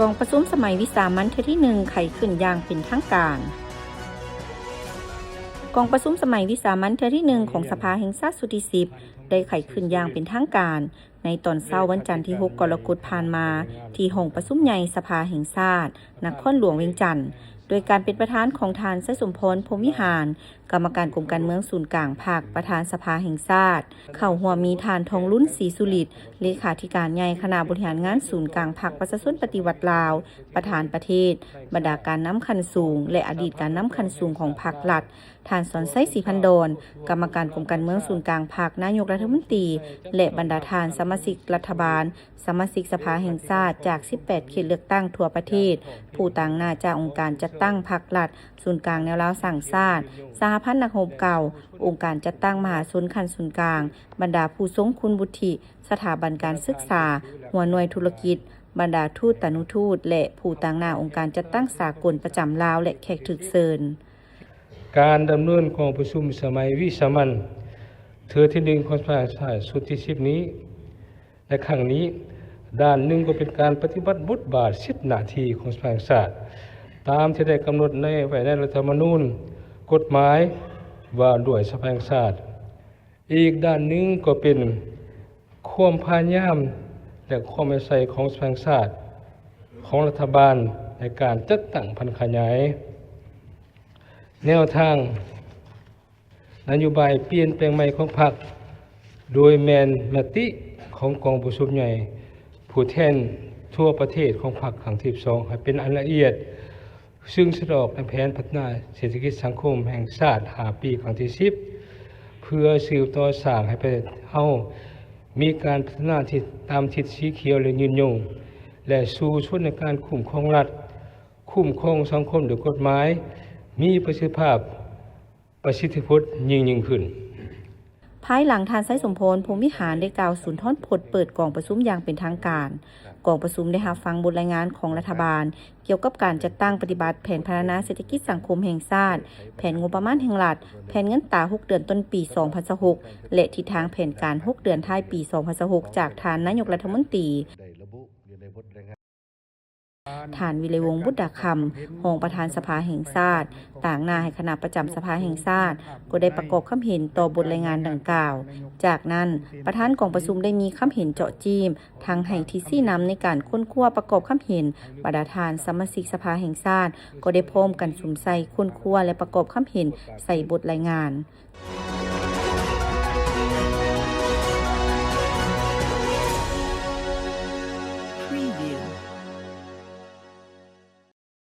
ກອງປະຊຸມສະໄໝວິສາມັນເທື່ອທີໜຶ່ງໄຂຂຶ້ນຢ່າງເປັນທາງການ. ກອງປະຊຸມສະໄໝວິສາມັນເທື່ອທີໜຶ່ງຂອງສະພາແຫ່ງຊາດຊຸດທີສິບ ໄດ້ໄຂຂຶ້ນຢ່າງເປັນທາງການ ໃນຕອນເຊົ້າວັນຈັນທີຫົກ ກໍລະກົດຜ່ານມາ ທີ່ຫ້ອງປະຊຸມໃຫຍ່ສະພາແຫ່ງຊາດ ນະຄອນຫຼວງວຽງຈັນ ໂດຍການເປັນປະທານຂອງທ່ານ ໄຊສົມພອນ ພົມວິຫານ ກຳມະການກົມການເມືອງສູນກາງພັກ ປະທານສະພາແຫ່ງຊາດ, ເຂົ້າຮ່ວມມີທ່ານ ທອງລຸນ ສີສຸລິດ ເລຂາທິການໃຫຍ່ຄະນະບໍລິຫານງານສູນກາງພັກປະຊາຊົນປະຕິວັດລາວ, ປະທານປະເທດ, ບັນດາການນຳຂັ້ນສູງ ແລະ ອະດີດການນຳຂັ້ນສູງຂອງພັກລັດ, ທ່ານ ສອນໄຊ ສີພັນດອນ ກຳມະການກົມການເມືອງສູນກາງພັກ, ນາຍົກລັດຖະມົນຕີ ແລະ ບັນດາທ່ານສະມາຊິກລັດຖະບານ, ສະມາຊິກສະພາແຫ່ງຊາດຈາກສິບແປດເຂດເລືອກຕັ້ງທົ່ວປະເທດ, ຜູ້ຕາງໜ້າຈາກອົງການຈັດຕັ້ງພັກລັດ, ສູນກາງແນວລາວສ້າງຊາດ, ສະຫະພັນນັກຮົບເກົ່າ, ອົງການຈັດຕັ້ງມະຫາຊົນຂັ້ນສູນກາງ, ບັນດາຜູ້ຊົງຄຸນວຸດທິ, ສະຖາບັນການສຶກສາ, ຫົວໜ່ວຍທຸລະກິດ, ບັນດາທູດຕານຸທູດ ແລະ ຜູ້ຕາງໜ້າອົງການຈັດຕັ້ງສາກົນປະຈຳລາວ ແລະ ແຂກຖືກເຊີນ. ການດຳເນີນກອງປະຊຸມສະໄໝວິສາມັນເທື່ອທີໜຶ່ງຂອງສະພາແຫ່ງຊາດຊຸດທີສິບນີ້ ໃນຄັ້ງນີ້, ດ້ານໜຶ່ງກໍເປັນການປະຕິບັດບົດບາດສິດໜ້າທີ່ຂອງສະພາແຫ່ງຊາດ ຕາມທີ່ໄດ້ກຳນົດໃນ ໄວ້ໃນລັດຖະທຳມະນູນ, ກົດໝາຍວ່າດ້ວຍສະພາແຫ່ງຊາດ. ອີກດ້ານໜຶ່ງກໍເປັນຄວາມພະຍາຍາມ ແລະ ຄວາມເອົາໃສ່ຂອງສະພາແຫ່ງຊາດ ຂອງລັດຖະບານໃນການຈັດຕັ້ງຜັນຂະຫຍາຍແນວທາງນະໂຍບາຍປ່ຽນແປງໃໝ່ຂອງພັກ, ໂດຍແມ່ນມະຕິຂອງກອງປະຊຸມໃຫຍ່ຜູ້ແທນທົ່ວປະເທດຂອງພັກຄັ້ງທີສິບສອງ ໃຫ້ເປັນອັນລະອຽດ, ຊຶ່ງສະແດງອອກໃນແຜນພັດທະນາເສດຖະກິດສັງຄົມແຫ່ງຊາດຫ້າປີຄັ້ງທີສິບ ເພື່ອສືບຕໍ່ສ້າງໃຫ້ປະເທດເຮົາມີການພັດທະນາທີ່ຕາມທິດສີຂຽວ ແລະ ຍືນຍົງ ແລະ ສູ້ຊົນໃນການຄຸ້ມຄອງລັດ, ຄຸ້ມຄອງສັງຄົມດ້ວຍກົດໝາຍ, ມີປະສິດທິພາບ, ປະສິດທິຜົນຍິ່ງໆຂຶ້ນ. ພາຍຫຼັງທ່ານ ໄຊສົມພອນ ພົມວິຫານ ໄດ້ກ່າວສຸນທອນພົດເປີດກອງປະຊຸມຢ່າງເປັນທາງການ. ກອງປະຊຸມໄດ້ຮັບຟັງບົດລາຍງານຂອງລັດຖະບານ ກ່ຽວກັບການຈັດຕັ້ງປະຕິບັດແຜນພັດທະນາເສດຖະກິດສັງຄົມແຫ່ງຊາດ, ແຜນງົບປະມານແຫ່ງລັດ, ແຜນເງິນຕາຫົກເດືອນຕົ້ນປີສອງພັນຊາວຫົກ ແລະ ທິດທາງແຜນການຫົກເດືອນທ້າຍປີສອງພັນຊາວຫົກ ຈາກທ່ານນາຍົກລັດຖະມົນຕີ. ທ່ານ ວິໄລວົງ ບຸດດາຄຳ ຮອງປະທານສະພາແຫ່ງຊາດ, ຕາງໜ້າໃຫ້ຄະນະປະຈຳສະພາແຫ່ງຊາດ ກໍໄດ້ປະກອບຄຳເຫັນຕໍ່ບົດລາຍງານດັ່ງກ່າວ. ຈາກນັ້ນ, ປະທານກອງປະຊຸມໄດ້ມີຄຳເຫັນເຈາະຈີ້ມ, ທັງໃຫ້ທິດຊີ້ນຳໃນການຄົ້ນຄວ້າປະກອບຄຳເຫັນ, ບັນດາທ່ານສະມາຊິກສະພາແຫ່ງຊາດ ກໍໄດ້ພ້ອມກັນສຸມໃສ່ຄົ້ນຄວ້າ ແລະ ປະກອບຄຳເຫັນໃສ່ບົດລາຍງານ.